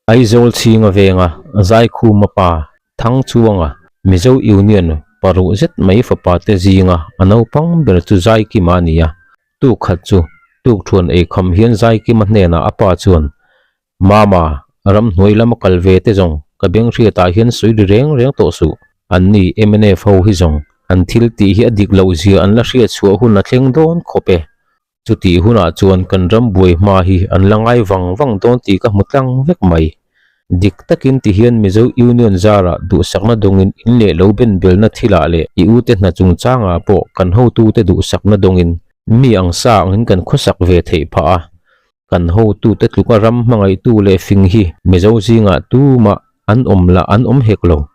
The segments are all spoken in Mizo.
Aizawl chhinga venga Zaikhuma pa Thangchuanga Mizo Union paruh zet mai fapa te zinga a naupang ber chu Zaikima a ni a. Tuk khat chu tukthuan eikham hian Zaikima hnenah a pa chuan, Mama, ramhnuai lama kal ve te zawng ka beng hriatah hian sawi ri reng reng tawh suh. Anni mnf ho hi zawng an thil tih hi a dik loh zia an la hriat chhuah hun a thleng dawn khawp e. Chutih hunah chuan kan ram buai hma hi an la ngai vang vang dawn tih ka hmu tlang vek mai. Dik takin ti hian Mizo Union zarah duhsakna dawngin in leh lo ben belna thilah leh i ute hna chungchangah pawh kan hotute duhsakna dawngin mi ang sa angin kan khawsak ve theih phah a. Kan hotute tluka ram hmangaihtu leh fing hi Mizo zingah tumah an awm lah an awm hek lo.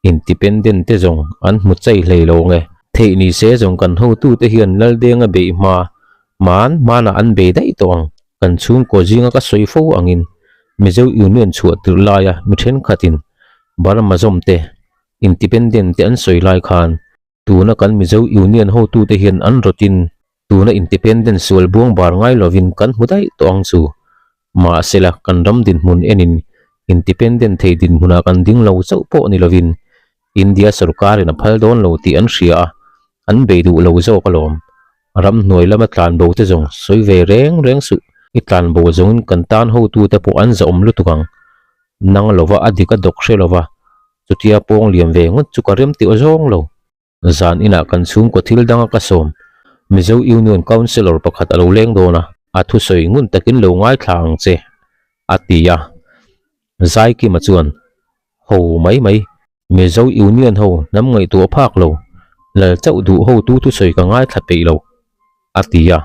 Independent te zawng an hmu chai hlei lo nge. Theih ni se zawng kan hotute hian Laldenga beih hma hman hmanah an bei daih tawh ang. Kan chhungkaw zinga ka sawi fo angin Mizo Union chhuah tirh laia mi thenkhatin Burma zawm te, Independent te an sawi lai khan tuna kan Mizo Union hotute hian an rawtin Tuna independent sual buang bar ngai lovin kan hmu daih tawh ang chu. Mahsela kan ram dinhmun enin independent thei dinhmunah kan ding lo chauh pawh ni lovin India sorkarin a phal dawn lo tih an hria a, an bei duh lo zawk alawm. Ramhnuai lama tlanbo te zawng sawi ve reng reng suh, i tlanbo zawngin kan tan hotute pawh an zahawm lutuk ang. Nang lova a dik a dawk hre lova, chutia pawng liam ve ngawt chu ka rem tih aw zawng lo. Zan inah kan chhungkaw thil danga ka sawm. Mizo Union Councillor pakhat a lo leng dawn a, a thusawi ngun takin lo ngaithla ang che, a ti a. Zaikima chuan, Ho mai mai, Mizo Union ho hnam ngaihtuah phak lo, lal chauh duh hotu thusawi ka ngaithla peih lo, a ti a.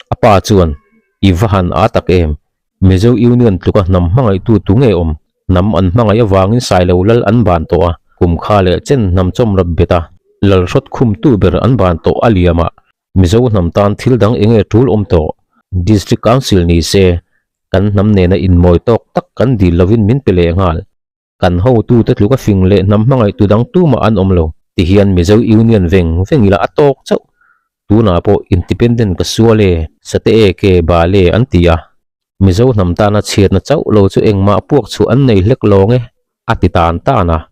A pa chuan, I va han a tak em, Mizo Union tluka hnam hmangaihtu tu nge awm? Hnam an hmangaih avangin Sailo lal an ban tawh a, kum kha leh chen hnam chawm rap bet a, lal hrawt khumtu ber an ban tawh a liam a, Mizo hnam tan thil dang enge tul awm tawh? District Council ni se, kan hnam nena inmawi tawk tak kan dil lovin min pe leh nghal. Kan hotute tluka fing leh hnam hmangaihtu dang tumah an awm lo. Tihian Mizo Union veng veng ila a tawk chauh. Tunah pawh Independent ka sual e, sate e ke bal e an ti a. Mizo hnam tana chhiatna chauh lo chu engmah puak chhuah an nei hlek lawng e, a ti tan tan a.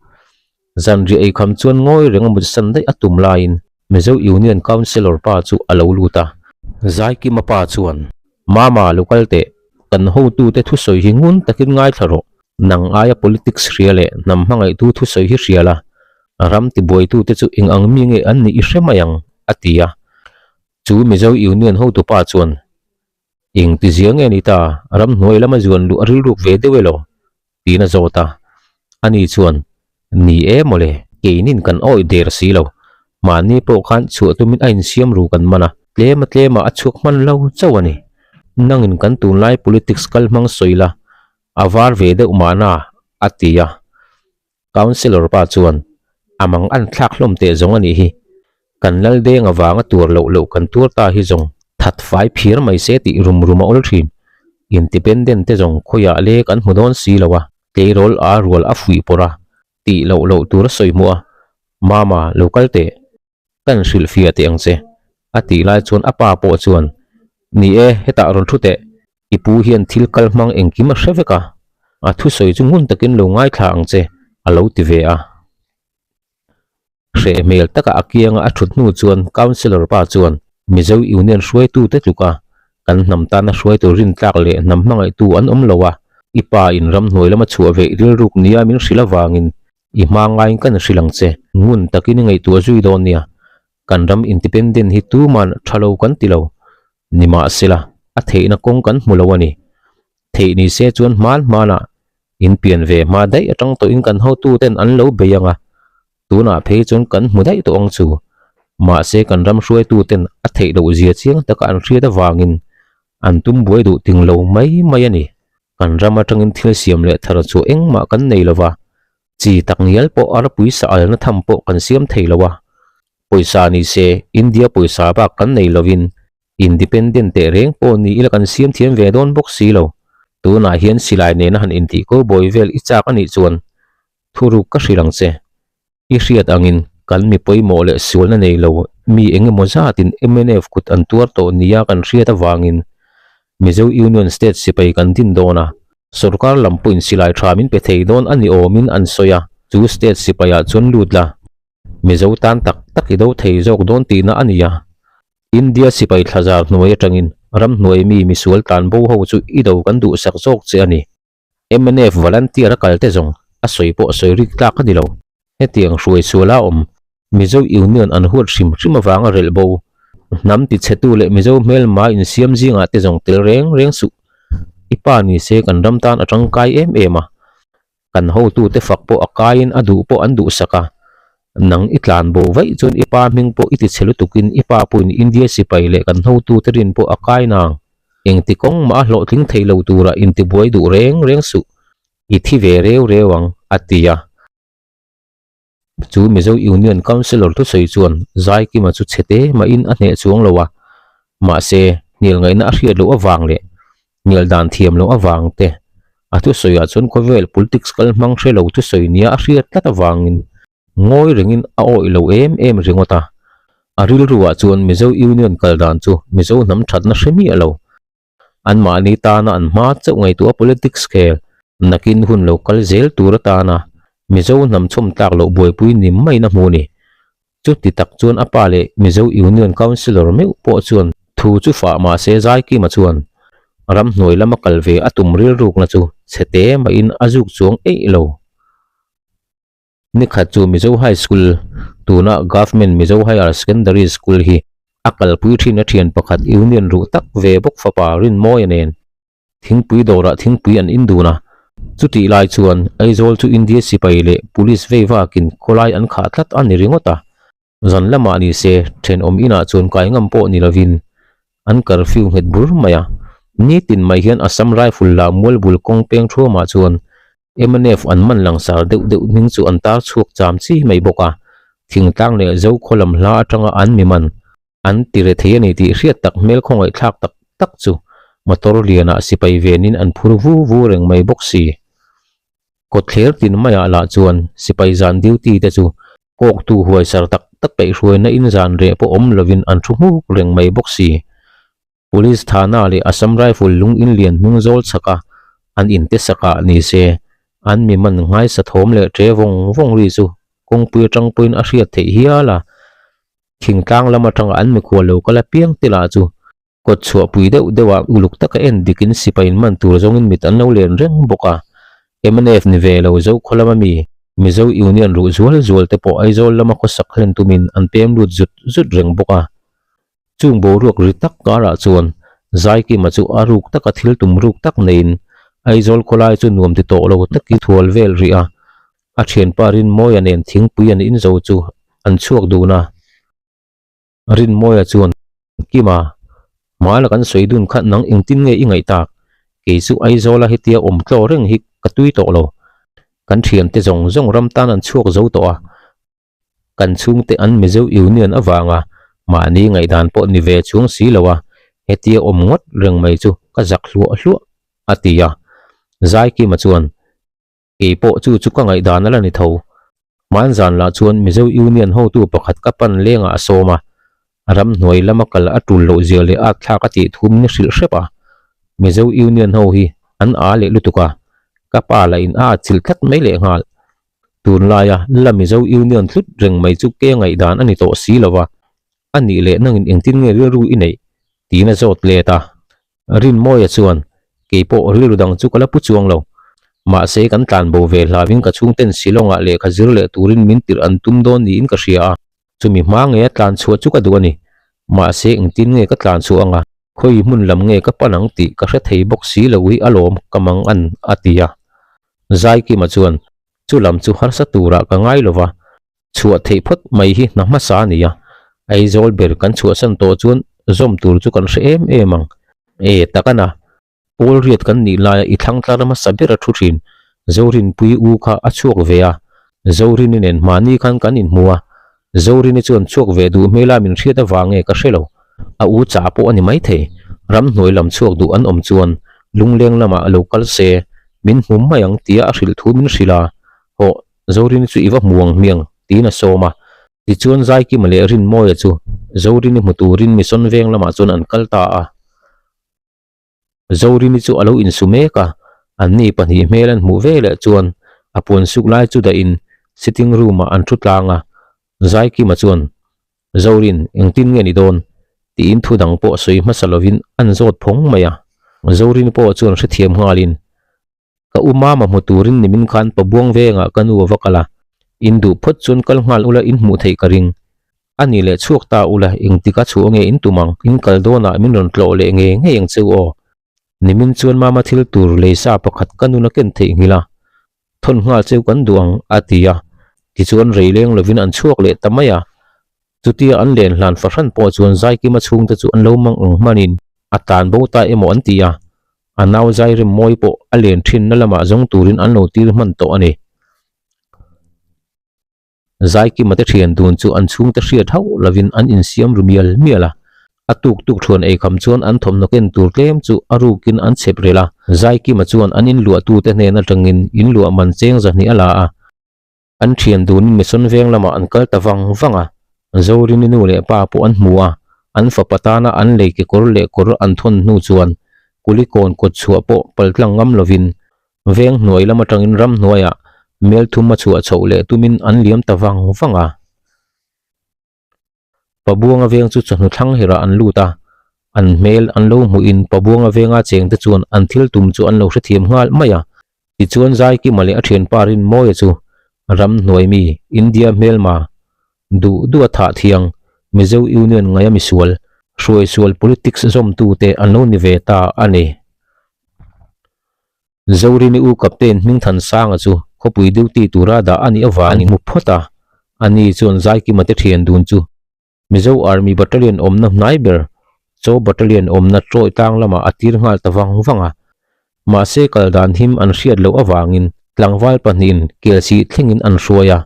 Zanriah eikham chuan ngawi reng a mutsan daih a tum laiin Mizo Union Councillor pa chu a lo lut a. Zaikima pa chuan, Mama lo kal teh, kan hotute thusawi hi ngun takin ngaithla rawh. Nang aia politics hria leh hnam hmangaihtu thusawi hi hria la, ram tibuaitute chu eng ang mi nge an nih i hre mai ang, a ti a. Chu Mizo Union hotupa chuan, Eng ti zia nge ni ta, ramhnuai lama zuan luh a rilruk ve deuh elaw? tiin a zawt a. Ani chuan, Ni e mawle, keinin kan awih der si lo. Mahni pawh khan chhuah tumin a insiam ru kan man a, tlema tlema a chhuak hman lo chauh a ni. Nangin kan tunlai politics kal hmang sawi la, a var ve deuh mahna, a ti a. Councillor pa chuan, A mang an thlak hlawm teh zawng a nih hi. Kan lal deng avanga tuar loh loh kan tuar ta hi zawng that fai phir mai se tih rum rum a awl thin. Independent te zawng khawiah le kan hmu dawn si lo a, tleirawl aa rual a fuih pawrh a, tih loh loh tur a sawi hmuh a, Mama, lo kal teh. Kan hrilhfiah teh ang che, a tih lai chuan a pa pawh chuan, Ni e, hetah rawn thu teh, i pu hian thil kal hmang engkim a hre vek a, a thusawi chu ngun takin lo ngaithla ang che, a lo ti ve a. Hreh hmel taka a kianga a thut hnu chuan Councillor pa chuan, Mizo Union hruaitute tluka kan hnam tana hruaitu rintlak leh hnam hmangaihtu an awm lo a, i pa in ramhnuai lama chhuah veih rilruk nia min hrilh avangin I hma ngaiin kan hrilh ang che. Ngun takin i ngaihtuah zui dawn nia. Kan ram independent hi tuman tha lo kan ti lo. Nimahsela, a theihna kawng kan hmu lo a ni. Theih ni se chuan hman hmanah in pian ve hma daih atang tawhin kan hotuten an lo bei ang a, tunah phei chuan kan hmu daih tawh ang chu. Mahse kan ram hruaituten a theih loh zia chiang taka an hriat avangin an tum buai duh ting lo mai mai a ni. Kan ram atangin thil siam leh thar chu engmah kan nei lo va, chi tak ngial pawh arpui sa alna tham pawh kan siam thei lo a. Pawisa ni se, India pawisa bak kan nei lovin, independent teh reng pawh ni ila kan siam thiam ve dawn bawk si lo. Tunah hian silai nena han intih ko bawi vel i chak a nih chuan thuruk ka hrilh ang che. I hriat angin kan mi pawimawh leh sualna nei lo mi eng emaw zatin mnf kut an tuar tawh nia kan hriat avangin Mizo Union State sipai kan din dawn a. Sorkar lam pawhin silai tha min pe thei dawn a ni awmin an sawi a, chu state sipaiah chuan lut la, Mizo tan tak tak i do thei zawk dawn tihna a ni a. India sipai thlazar hnuai atangin ramhnuai mi misual tlan bo ho chu i do kan duhsak zawk che a ni. Mnf volunteer a kal te zawng a sawi pawh sawi rik tlak a ni lo. Hetiang hruai suala awm Mizo Union an huat hrim hrim avanga relh bo. Hnam tichhetu leh Mizo hmelma insiam zingah te zawng tel reng reng suh. I pa ni se kan ram tan a tangkai em em a. Kan hotute fak pawh a kaiin a duh pawh an duhsak a. Nang i tlan bo vaih chuan i pa hming pawh i tichhe lutukin i pa pawhin India sipai leh kan hotute rin pawh a kai nang. Engti kawng mah a hlawhtling thei lo turah intibuai duh reng reng suh. I thi ve reu reu ang, a ti a. Chu Mizo Union Councillor thusawi chuan Zaikima chu chhete mahin a hneh chuang lo a, mahse hnial ngaihna a hriat loh avang leh hnial dan thiam loh avang te a thusawiah chuan khawvel politics kal hmang hre lo thusawi nia a hriat tlat avangin ngawi rengin a awih lo em em ringawt a. A rilruah chuan Mizo Union kal dan chu Mizo hnam thatna hre miah lo. Anmahni tana an hma chauh ngaihtuah politics khel nakin hun lo kal zel tur atana Mizo hnam chhawm tlak loh buaipui ni maiin a hmu ni. Chuti tak chuan a pa leh Mizo Union Councillor meuh pawh chuan thu chu fah mahse Zaikima chuan ramhnuai lama kal ve a tum rilrukna chu chhe te mahin a zuk chuang eih lo. Nikhat chu Mizo High School, tuna Government Mizo Higher Secondary School hi a kalpui thin a thian pakhat Union ruh tak ve bawk fapa Rinmawia nen thingpui dawrah thingpui an in dun a. Chutih lai chuan Aizawl chu India sipai leh Police vei vakin khawlai an khah tlat a ni ringawt a. Zan lamah ni se thenawm inah chuan kai ngam pawh ni lovin an curfew nghet bur mai a. Nitin mai hian Assam Rifle la mualbul kawng peng thuamah chuan mnf an man langsar deuh deuh hming chu an tar chhuak cham chi mai bawk a. Thingtlang leh Zokhaw lam hla atanga an mi man an ti re thei a ni tih hriat tak hmel khawngaihthlak tak tak chu motor lianah sipai venin an phur vu vu reng mai bawk si. Kawtthler tin maiah lah chuan sipai zan duty te chu Kawktu huaisar tak tak kaihhruaina in zan reh pawh awm lovin an thu hmuk reng mai bawk si. Police thana leh Assam Rifle lung in lian hnung zawl chhak a, an inte sak ah ni se, an mi man nghaisa thawm leh ṭe vawng vawng ri chu kawngpui atang pawhin a hriat theih hial a. Thingtlang lam atanga an mikhual lo kal apiang te lah chu Kawt chhuahpui deuh deuhah uluk taka en dikin sipai in man tur zawngin mit an lo len reng bawk a. Mnf ni ve lo Zokhaw lama mi, Mizo Union ruh zual zual te pawh Aizawl lama khawsak hlen tumin an pem lut zut zut reng bawk a. Chung boruak ri tak karah chuan Zaikima chu a ruk taka thil tum ruk tak neiin Aizawl khawlai chu nuam ti tawh lo takin thual vel rih a. A thianpa Rinmawia nen thingpui an inzo chu an chhuak dun a. Rinmawia chuan, Kima, hmala kan sawi dun kha nang engtin nge i ngaih tak? Kei chu Aizawla hetia awm tlaw reng hi ka tui tawh lo. Kan thiante zawng zawng ram tan an chhuak zo tawh a, kan chhungte an Mizo Union avanga mahni ngaihdan pawh ni ve chuang si lo a, hetia awm ngawt reng mai chu ka zak hluah hluah, a ti a. Zaikima chuan, Kei pawh chu chu ka ngaihdan a la ni tho. Hmanzan lah chuan Mizo Union hotu pakhat ka pan lengah a sawm a, ramhnuai lama kal a tul loh zia leh at thlak a tih thu min hrilh hrep a. Mizo Union ho hi an a leh lutuk a, ka pa lah in a atchilh tlat mai leh nghal. Tunlaia la Mizo Union tlut reng mai chu ke ngaihdan a ni tawh si lo va, a nih leh nangin engtin nge rilru i neih? tiin a zawt let a. Rinmawia chuan, Kei pawh rilru dang chu ka la pu chuang lo. Mahse kan tlan bo ve hlauhin ka chhungten Shillong-ah lehkha zir leh turin min tirh an tum dawn niin ka hria a. Chumi hma ngeia tlan chhuah chu ka duh a ni. Mahse engtin nge ka tlan chhuah anga khawi hmun lam nge ka pan ang tih ka hre thei bawk si lo hi alawm ka mang an, a ti a. Zaikima chuan, Chu lam chu harsa turah ka ngai lo va, Chhuah theih phawt mai hi hna hmasa a ni a, Aizawl ber kan chhuahsan tawh chuan zawm tur chu kan hre em em ang. E, tak a na. Pawl riat kan nih laia i thlang tlar hmasa ber a thu thin. Zorinpui u kha a chhuak ve a, Zorini nen hmani khan kan inhmu a, Zorini chuan chhuak ve duh hmela min hriat avang nge ka hre lo. A u chah pawh a ni maithei. Ramhnuai lam chhuak duh an awm chuan lungleng lamah lo kal se, min hmu mai ang tia a hrilh thu min hrilh a, hawh Zorini chu i va hmu ang hmiang, tiin a sawm a. Tichuan Zaikima leh Rinmawia chu Zorini hmu turin Mission veng lamah chuan an kal ta a. Zorini chu a lo insu mek a, Anni pahnih hmel an hmuh veleh chuan a puan suk lai chu dahin sitting room ah an thu tlang a, Zaikima chuan, Zorin, engtin nge ni dawn? tiin thu dang pawh sawi hmasa lovin an zawt phawng mai a. Zorin pawh chuan hrethiam nghalin, Ka u mama hmu turin nimin khan Pabuang vengah ka nu a va kal a, in duh phawt chuan kal nghal ula in hmuh theih ka ring. A ni leh chhuak ta ula engtik a chhuah nge in tum ang, in kal dawnah min rawn tlawh leh nge ngei ang cheu aw. Nimin chuan mama thil tur leisa pakhat ka nun a ken theihnghilh a, thawn nghal cheu kan duh ang a ti a, tichuan rei leng lovin an chhuak leh ta mai a. Chutia an len hlan fahran pawh chuan Zaikima chhungte chu an lo mang ang hmanin a tan bo ta emaw an ti a, a nau Zairem mawi pawh a len thinna lamah zawng turin an lo tir hman tawh a ni. Zaikima te thian dun chu an chhungte hriat hauh lovin an insiam ru mial mial a, a tuk tuk thuan eikham chuan an thawmhnaw ken tur tlem chu a rukin an chhep rel a, Zaikima chuan an inluahtute hnen atangin inluah man cheng zahnih a la a. An thian dunin Mission veng lamah an kal ta vang vang a, Zorini nu leh pa pawh an hmu a, an fapa tana an lei kekawr leh kawr an thawn hnu chuan Kulikawn kawt chhuah pawh paltlang ngam lovin veng hnuai lam atangin ramhnuaiah Melthum a chhuah chhoh leh tumin an liam ta vang vang a. Pabuanga veng chu chawhnu thlang herah an lut a, an hmel an lo hmuhin Pabuanga venga chengte chuan an thil tum chu an lo hrethiam nghal mai a. Tichuan Zaikima leh a thianpa Rinmawia chu ramhnuai mi, India hmelma, duh duh a thah thiang, Mizo Union ngaia misual, hruaisual politics zawmtute an lo ni ve ta a ni. Zorini u Captain Hmingthansanga chu khawpui duty tura dah a nih avangin hmu phawt a, ani chuan Zaikima te thian dun chu Mizo Army Battalion awmna hnai ber Chaw Battalion awmna Troy tlang lamah a tir nghal ta vang vang a. Mahse kal dan him an hriat loh avangin tlangval pahnihin Kelsih thlengin an hruai a,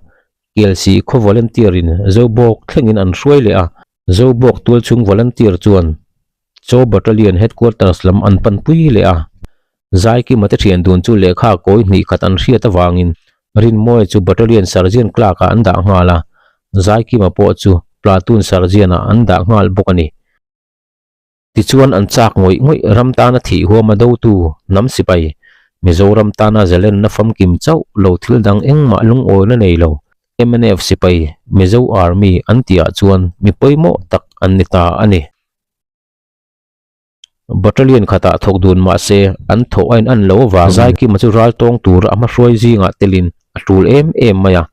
Kelsih khaw volunteer in Zobawk thlengin an hruai leh a, Zobawk tualchhung volunteer chuan Chaw Battalion Headquarters lam an panpui leh a. Zaikima te thian dun chu lehkha kawi hnih khat an hriat avangin Rinmawia chu Battalion Sergeant Clerk ah an dah nghal a, Zaikima pawh chu Platoon Sergeant ah an dah nghal bawk a ni. Tichuan an chak ngawih ngawih ram tana thih huama dotu hnam sipai, Mizoram tana zalenna famkim chauh lo thil dang engmah lungawina nei lo, mnf sipai, Mizo Army an tihah chuan mi pawimawh tak an ni ta a ni. Battalion khatah thawk dun mah se an thawh a in an lo avangin Zaikima chu ral tawng tura a hmahruai zingah telin a tul em em mai a.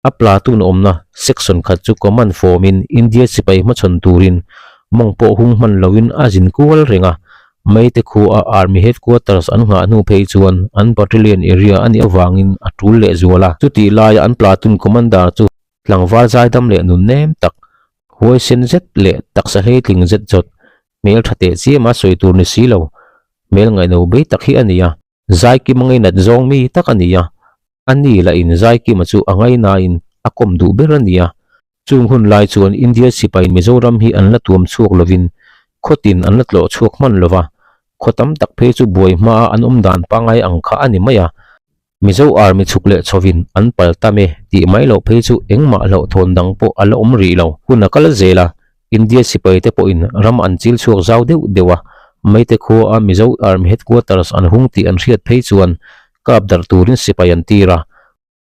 A platoon awmna section khat chu command form-in India sipai hmachhawn turin mawng pawh hung hman loin a zin kual reng a. Meite khua Army headquarters an nghah hnu phei chuan an battalion area a nih avangin a tul lehzual a. Chutih laia an platoon commander chu tlangval zaidam leh nun nem tak Huaisen zet leh taksa hleitling zet zawt, hmel tha teh chiama sawi tur ni si lo, hmel ngaihno bei tak hi a ni a. Zaikima ngainat zawng mi tak a ni a, a ni lahin Zaikima chu a ngainain a kawm duh ber a ni a. Chung hun lai chuan India sipai Mizoram hi an la tuam chhuak lovin khawtin an la tlawh chhuak hman lo va, khaw tam tak phei chu buai hmaa an awm dan pangngai ang kha a ni mai a. Mizo Army chhuk leh chhovin an pal tam e tih mai loh phei chu engmah hlauhthawn dang pawh a la awm rih lo. Hun a kal zel a, India sipai te pawhin ram an chil chhuak zau deuh deuh a, Meite khua a Mizo Army Headquarters an hung tih an hriat phei chuan kap darh turin sipai an tir a.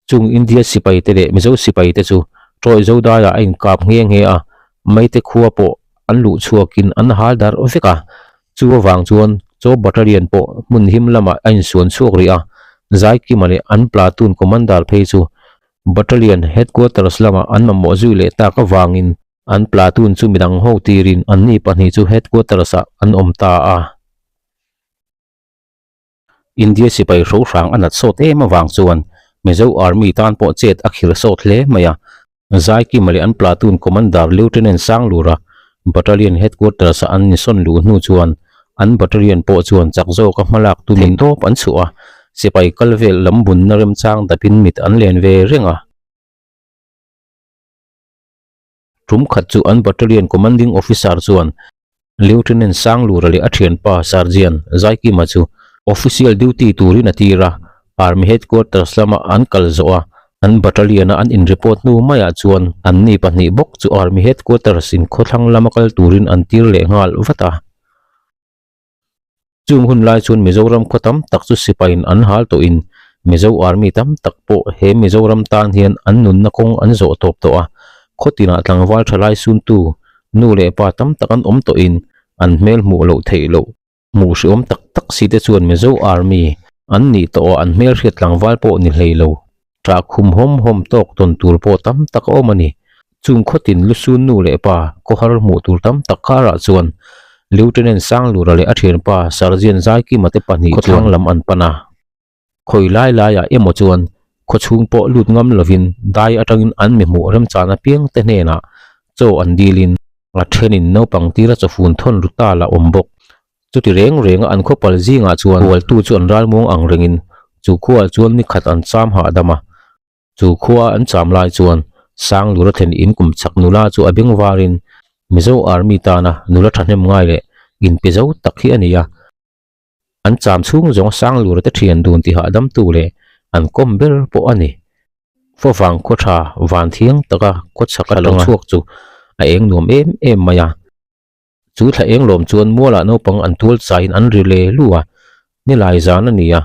Chung India sipai te leh Mizo sipai te chu Troy Zodaiah a inkap nghe nghe a, Meite khua pawh an luh chhuakin an hal darh vek a, chu avang chuan Chaw Battalion pawh hmun him lamah a insuan chhuak rih a, Zaikima leh an platoon commander phei chu Battalion headquarters lamah an mamawh zui leh tak avangin an platoon chu midang ho tirin anni pahnih chu headquarters ah an awm ta a. India sipai hro hrang a nat sawt em avang chuan Mizo Army tan pawh chet a khir sawt hle mai a. Zaikima leh an platoon commander Lieutenant Sanglura Battalion headquarters a an insawn luh hnu chuan an battalion pawh chuan chak zawka hmalak tumin tawp an chhuah a, sipai kal vel lam bunna remchang dapin mit an len ve reng a. Tum khat chu an battalion commanding officer chuan Lieutenant Sanglura leh a thianpa Sergeant Zaikima chu official duty turin a tir a, Army headquarters lama an kal zawh a, an battalion-a an in-report hnu maiah chuan anni pahnih bawk chu Army headquarters in khawthlang lama kal turin an tir leh nghal vat a. Chung hun lai chuan Mizoram khaw tam tak chu sipaiin an hal tawhin Mizo Army tam tak pawh he Mizoram tan hian an nunna kawng an zawh tawp tawh a, khaw tinah tlangval tha lai suntu nu leh pa tam tak an awm tawhin an hmel hmuh loh theih loh hmuh hriawm tak tak si te chuan Mizo Army an nih tawh a an hmel hriat tlangval pawh ni hlei lo tah khum hawm hawm tawk tawn tur pawh tam tak a awm a ni. Chung khawtin lusun nu leh pa khawhar hmuh tur tam tak karah chuan Lieutenant Sanglura leh a thianpa Sergeant Zaikima te pahnih chuan khawthlang lam an pan a. Khawi lai laiah emaw chuan khawchhung pawh lut ngam lovin dai atangin an mi hmuh remchan apiang te hnenah chaw an dilin a thenin naupang tira chawfun thawn ru ta la awm bawk. Chuti reng renga an khawpal zingah chuan hualtu chu an ralmuang ang rengin chu khuaah chuan ni khat an cham hahdam a. Chu khua an cham lai chuan Sanglura thlen in kum chak nula chu a beng varin Mizo Army tana nula thahnem ngai leh inpe zo tak hi a ni a. An cham chhung zawng Sanglura te thian dun ti hahdamtu leh an kawm ber pawh a ni. Favang khaw tha van thiang taka khaw chak a lo chhuak chu a eng nuam em em mai a. Chu thla eng lawm chuan mualah naupang an tual chaiin an ri le lu a, nilai zan a ni a,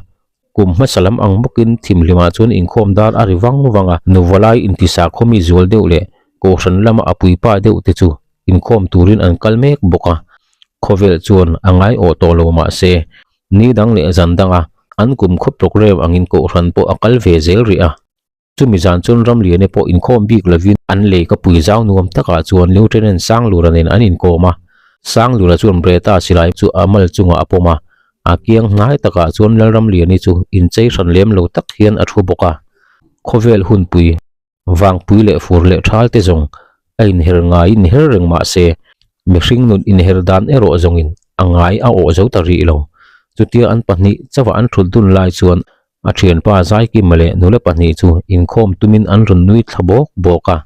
kum hmasa lam ang bawkin thimhlimah chuan inkhawm dar a ri vang vang a, nuvalai intisa khawmi zual deuh leh kohhran lama a puipa deuh te chu inkhawm turin an kal mek bawk a, khawvel chuan a ngai awh tawh lo mahse ni dang leh zan danga an kum khaw programme angin kohhran pawh a kal ve zel rih a. Chumi zan chuan Ramliane pawh inkhawm bik lovin an lei ka pui zau nuam takah chuan Lieutenant Sanglura nen an inkawm a. Sanglura chuan Breta silai chu a mal chungah a pawm a, a kiang hnai takah chuan Lalramliani chu inchei hran lem lo tak hian a thu bawk a. Khawvel hunpui, vangpui leh fur leh thal te zawng a inher ngai inher reng mah se, mihring nun inher dan erawh zawngin a ngai a awh zo ta rih lo. Chutia an pahnih chauha an thut dun lai chuan A thianpa Zaikima leh nula pahnih chu inkhawm tumin an rawn nui thla bawk bawk a,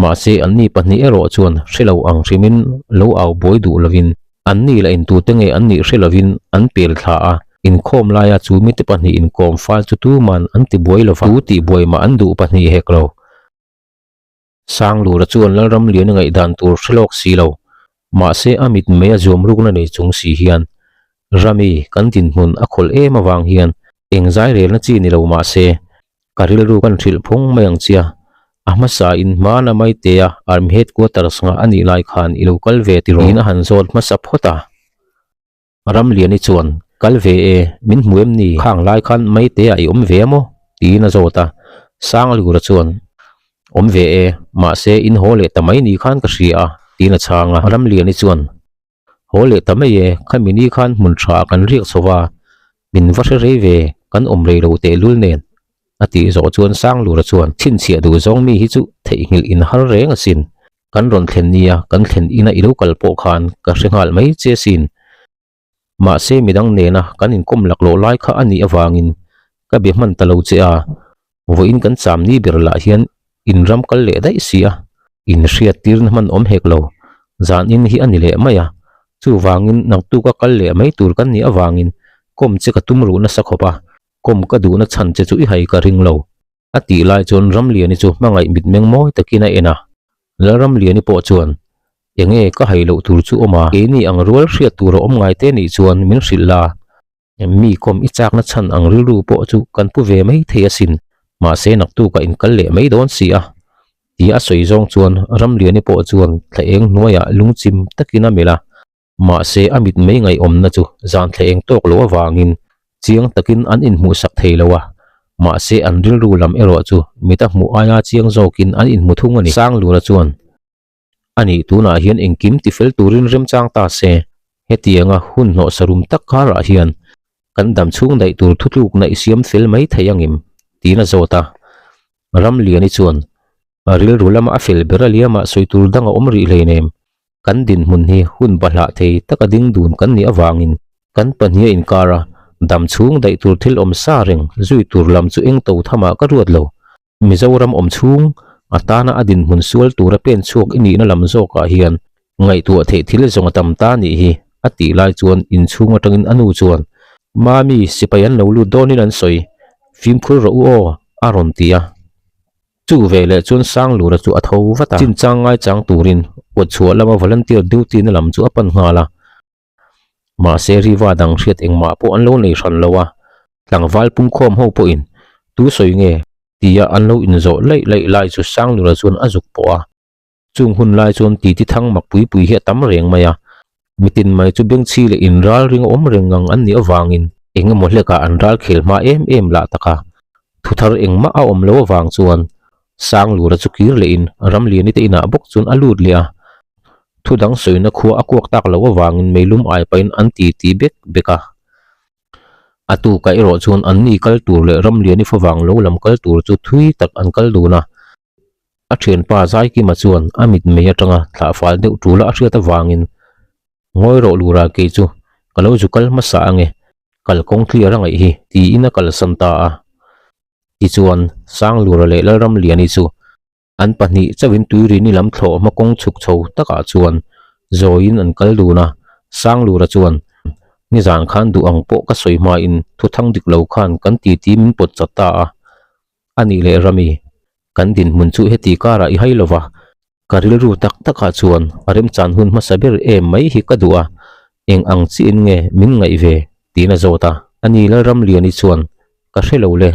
mahse anni pahnih erawh chuan hre lo ang hrimin lo au buai duh lovin anni la intute nge an nih hre lovin an pel thla a, inkhawm laia chu mite pahnih inkawm fal chu tuman an ti buai lova, tu tih buai mah an duh pahnih hek lo. Sanglura chuan Lalramliana ngaihdan tur hre lawk si lo, mahse a mit mei a zuam rukna nei chung si hian Rami kan dinhmun a khawlh em avang hian eng zai relna chi ni lo mahse ka rilru kan hrilh phung mai ang chia, a hmasa in hmana Maitea Army Headquarters ngah a nih lai khan i lo kal ve tiraw? Tiin a han zawt hmasa phawt a. Ramliani chuan, Kal ve e, min hmu em ni? Khang lai khan Maitea i awm ve a maw? tiin a zawt a. Sanglura chuan, Awm ve e, mahse in haw leh ta mai ni khan ka hria a, tiin a chhang a. Ramliani chuan, Haw leh ta mai e, khami ni khan hmun tha ah kan riak chho va, min va hre rei ve, kan awm rei lo tehlul nen, a tih zawh chuan Sanglura chuan, Chhinchhiah duh zawng mi hi chu theihnghilh in har reng asin, Kan rawn thlen nia, kan thlen ina i lo kal pawh khan ka hre nghal mai che sin. Mahse midang nena kan inkawm laklawh lai kha a nih avangin ka be hman ta lo che a, vawiin kan cham ni ber lah hian in ram kal leh daih si a, in hriat tirna hman awm hek lo, zan in hi a ni leh mai a, chuvangin naktuka kal leh mai tur kan nih avangin kawm che ka tum ruh nasa khawp a, kawm ka duhna chhan che chu i hai ka ring lo. A tih lai chuan Ramliani chu hmangaih mitmeng mawi takin a en a, Lalramliani pawh chuan, Enge ka hai loh tur chu awm a, keini ang rual hriat tur a awm ngai te nih chuan min hrilh la, mi kawm i chakna chhan ang rilru pawh chu kan pu ve mai thei asin, mahse naktukah in kal leh mai dawn si a, tia a sawi zawng chuan Ramliani pawh chuan thla eng hnuaiah lungchim takin a melh a. Mahse a mit mai ngaihawmna chu zan thleh eng tawk lo avangin chiang takin an inhmuhsak thei lo a, mahse an rilru lam erawh chu mit a hmuh aia chiang zawkin an inhmu thung a ni. Sanglura chuan, A nih tunah hian engkim tifel turin remchang ta se, hetianga hun hnawhsa rum tak karah hian kan dam chhung daih tur thutlukna i siam fel mai thei angem? tiin a zawt a. Ramliani chuan, A rilru lama a fel ber a liamah sawi tur dang a awm rih hleinem. Kan dinhmun hi hun bahlah thei taka ding dun kan nih avangin kan pahnih a inkar a, dam chhung daih tur thil awm sa reng zui tur lam chu eng to thamah ka ruat lo. Mizoram awm chhung atana a dinhmun sual tura pen chhuak i nihna lam zawkah hian ngaihtuah theih thil zawng a tam ta nih hi a tih lai chuan inchhung atangin a nu chuan, Mami, sipai an lo lut dawnin an sawi, fimkhur rawh u aw, a rawn ti a. Chu ve leh chuan Sanglura chu a tho vat a, chinchang ngaichang turin kawtchhuah lama volunteer duty na lam chu a pan nghal a. Mahse riva dang hriat engmah pawh an lo nei hran lo a, tlangval pungkhawm ho pawhin tu sawi nge tia an lo inzawh laih laih lai chu Sanglura chuan a zuk pawh a. Chung hun lai chuan titi thang mak pui pui hi a tam reng mai a, mitin mai chu bengchhi leh inral ring a awm reng ngang an nih avangin eng emaw hlekah an ral khel hma em em lah tak a. Thu thar engmah a awm lo avang chuan Sanglura chu kir lehin Ramliani te inah bawk chuan a lut leh a. Thu dang sawina khua a kuak tak loh avangin meilum ai pahin an titi bek bek a. A tukah erawh chuan anni kal tur leh Ramliani favang lo lam kal tur chu thui tak an kal dun a. A thianpa Zaikima chuan a mitmei atanga thlah fal deuh tul a a hriat avangin, Ngawi rawh lura kei chu ka lo zu kal hmasa ange, kalkawng clear a ngaih hi, tiin a kalsan ta a. Tichuan, Sanglura leh Lalramliani chu an pahnih chauhin Tuirini lam thlawh hma kawng chhuk chho takah chuan zawiin an kal dun a. Sanglura chuan, Nizan khan duh ang pawh ka sawi hmain thuthang dik lo khan kan titi min pawt chat ta a. A nih leh Rami, kan dinhmun chu heti karah i hai lova, ka rilru tak takah chuan a remchan hun hmasa ber em mai hi ka duh a, eng ang chiin nge min ngaih ve? tiin a zawt a. Ani Lalramliani chuan, Ka hre lo le,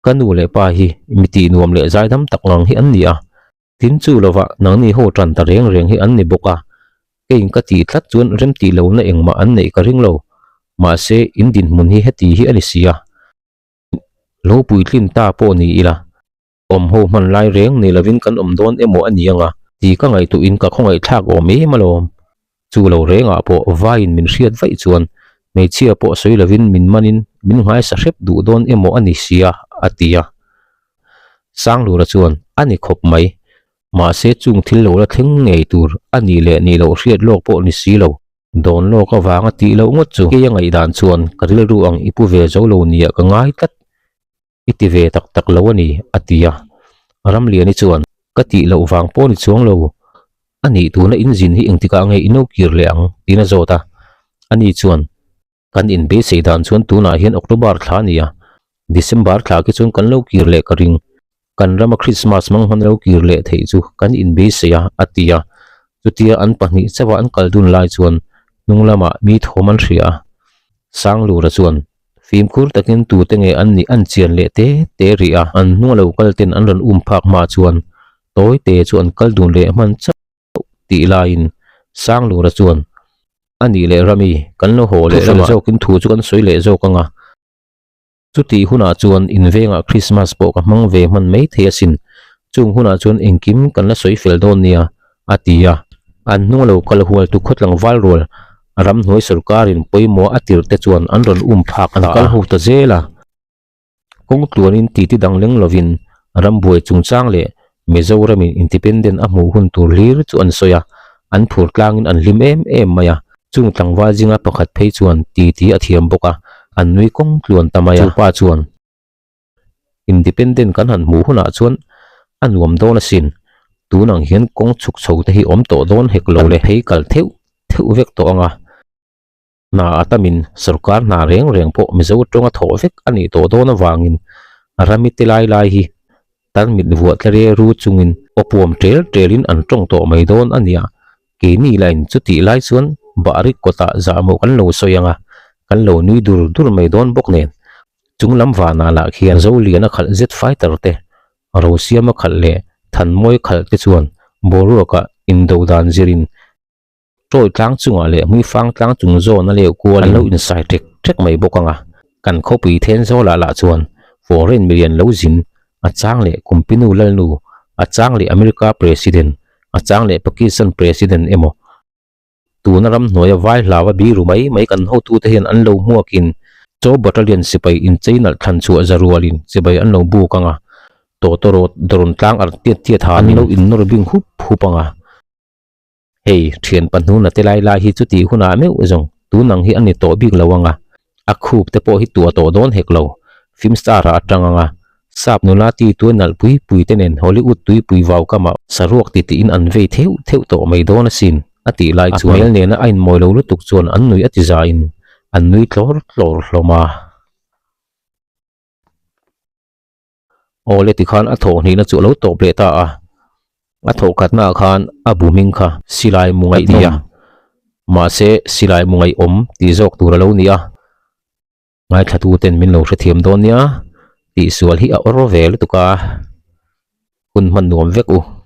ka nu leh pa hi mi tih nuam leh zaidam tak ngang hi an ni a, tin chu lovah nangni ho tan ta reng reng hi an ni bawk a, keiin ka tih tlat chuan remtih lohna engmah an neih ka ring lo, mahse in dinhmun hi heti hi a ni si a. Lo puitlin ta pawh ni ila, awm ho hman lai reng nei lovin kan awm dawn emaw a ni ang a tih ka ngaihtuhin ka khawngaihthlak awm em alawm. Chu lo rengah pawh vaiin min hriat vaih chuan hmeichhia pawh sawi lovin min manin min nghaisa hrep duh dawn emaw a ni sia a ti a. Sanglura chuan a ni khawp mai. Mahse chung thil lo la thleng ngei tur a nih leh nih loh hriat lawk pawh ni si lo. Dawn lawk avanga tih loh ngawt chu kei a ngaihdan chuan ka rilru ang i pu ve zo lo nia ka ngai tlat. I ti ve tak tak lo a ni, a ti a. Ramliani chuan, Ka tih loh vang pawh ni chuang lo. A nih tuna in zin hi engtikah nge i no kir leh ang? tiin a zawt a. Ani chuan, Kan inbeisei dan chuan tunah hian October thla a ni a, December thla khi chuan kan lo kir leh ka ring. Kan rama Christmas hmang hman lo kir leh theih chu kan inbeisei a, a ti a. Chutia an pahnih chauha an kal dun lai chuan hnung lamah mi thawm an hria a. Sanglura chuan, Fimkhur takin tute nge an nih an chian leh te te rih a, an hnunga lo kal ten an rawn um phak hma chuan tawi te chu an kal dun leh hman chauh tih laiin Sanglura chuan, A nih leh Rami, kan lo haw leh lamah zawkin thu chu kan sawi leh zawk ang a. Chutih hunah chuan invengah Christmas pawh ka hmang ve hman mai thei asin, chung hunah chuan engkim kan la sawi fel dawn nia, a ti a. An hnung lo kal hual tu khawtlang val rual ramhnuai sorkarin pawimawh a tirh te chuan an rawn um phak an kal ho ta zel a. Kawng tluanin titi dang leng lovin rambuai chungchang leh Mizoramin independent a hmuh hun tur hlir chu an sawi a, an phur tlangin an hlim em em mai a. Chung tlangval zinga pakhat phei chuan titi a thiam bawk a, an nui kawng tluan ta mai a. Chu pa chuan, Independent kan han hmuh hunah chuan a nuam dawn asin, tun ang hian kawng chhuk chho te hi awm tawh dawn hek lo le. Kan phei kal theuh theuh vek tawh ang a. Hna a tamin sorkar hna reng reng pawh Mizo tawnga thawh vek a nih tawh dawn avangin rami te lai lai hi tarmit vuah tlare ru chungin awpuam tel telin an tawng tawh mai dawn a nia. Keini lain chutih lai chuan bahrik kawtah zahmawh kan lo sawi ang a, kan lo nui dur dur mai dawn bawk nen. Chung lam vanah lah khian Zoliana khalh zet fighter te, Rosiama khalh leh Thanmawi khalh te chuan boruakah indo dan zirin Tawi tlang chungah leh hmuifang tlang chung zawn a leu kual an lo insai ṭek ṭek mai bawk ang a, kan khawpui then zawlah lah chuan foreign milian lo zin, a chang leh Kumpinu Lalnu, a chang leh America President, a chang leh Pakistan President emaw, tuna ramhnuaia vai hlaua biru mai mai kan hotute hian an lo hmuakin Chaw Battalion sipai inchei nalh thlan chhuah za rualin chibai an lo buk ang a, tawtawrawt dawrun tlang arh tiat tiat han an lo innawr bing hup hup ang a. Hei, thian pahnuna te lai lai hi chutih hunah meuh zawng tun ang hi a ni tawh bik lo ang a, a khup te pawh hi tuah tawh dawn hek lo. Film star ah a tang ang a, sap nula ti tuai nalh pui pui te nen Hollywood tuipui vau kamah saruak ti tiin an vei theuh theuh tawh mai dawn asin a tih lai chuan a hmel nena a inmawi lo lutuk chuan an nui a ti zain an nui tlawr tlawr hlawm a. Awle tikhan a thawh hnihna chu a lo tawp leh ta a, a thawh khatnaah khan a bu hming kha silai mu ngaih a ti a. Mahse, silai mu ngaihawm tih zawk tur a lo ni a. Ngaithlatuten min lo hrethiam dawn nia, tihsual hi a awr ve lutuk a, hun hman nuam vek u.